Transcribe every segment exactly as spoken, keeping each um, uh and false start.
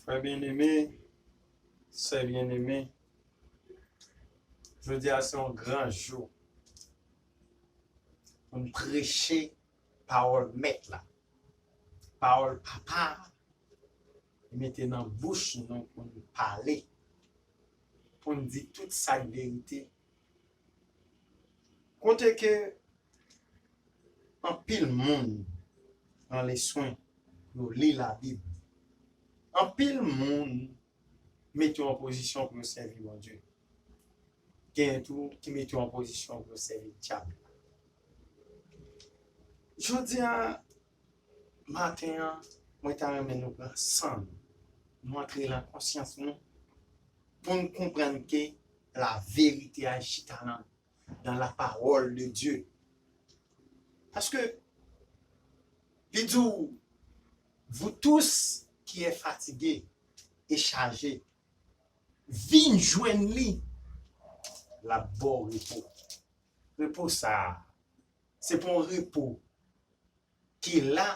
Frè byeneme, sè byeneme, jodi a se yon gran jou pou n preche pawòl Mèt la, pawòl Papa a, li mete nan bouch nou pou n pale, pou n di tout sa k verite. Kote ke anpil moun pran leswen yo li Labib. Anpil moun mete yo an pozisyon pou yo sèvi Bondye. Gen tou ki mete yo an pozisyon pou yo sèvi dyab la. Jodi a maten an, mwen ta renmen nou pran san nou, nou antre nan konsyans nou, pou n konprann ke laverite a chita nan, dans la parole de Dieu. Paske li di w, vous tous qui êtes fatigués et chargés, vin jwenn li, l ap ba w repo. Repo sa a, se pa yon repo ki la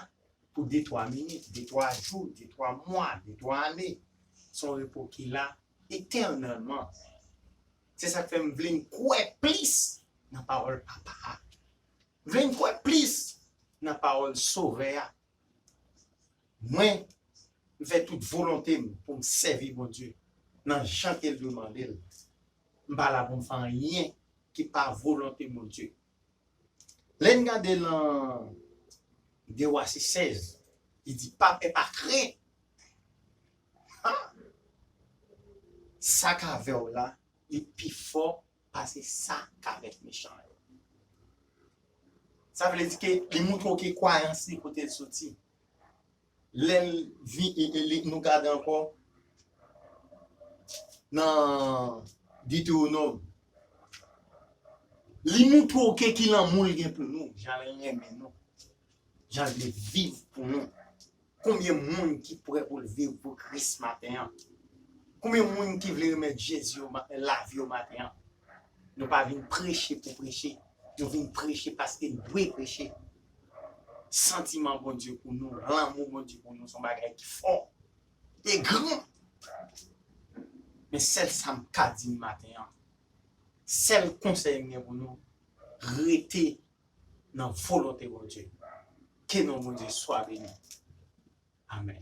pou de twa minit, de twa jou, de twa mwa, de twa ane. Se yon repo ki la etènèlman. Se sa k fè m vle n kwè plis nan pawòl Papa a. M vle n kwè plis nan pawòl Sovè a. Mwen, m fè tout volonte m pou m sèvi Bondye nan jan ke l demande l. M pa la pou m fè anyen ki pa volonte Bondye. Lè n gade nan De Wa se sèz, li di, pa pè, pa krent. Ha! Sa k avè w la, li pi fò pase sa k avèk mechan yo. Sa vle di ke li montre w ke kwayans li kote l soti. Lè l vi-, e, e, li, nou gade ankò nan Detewonòm, li montre w ke ki lanmou l gen pou nou, jan l renmen nou, jan l vle viv pou nou. Konbyen moun ki prè pou l viv pou Kris maten an? Konbyen moun ki vle remèt Jezi yo ma-, lavi yo maten an? Nou pa vin preche pou preche. Nou vin preche paske n dwe preche. Santiman Bondye pou nou, lanmou Bondye pou nou, se yon bagay ki fò e gran. Men sèl sa m ka di n maten an, sèl konsèy m gen pou nou, rete nan volonte Bondye. Ke non Bondye swa beni. Amèn.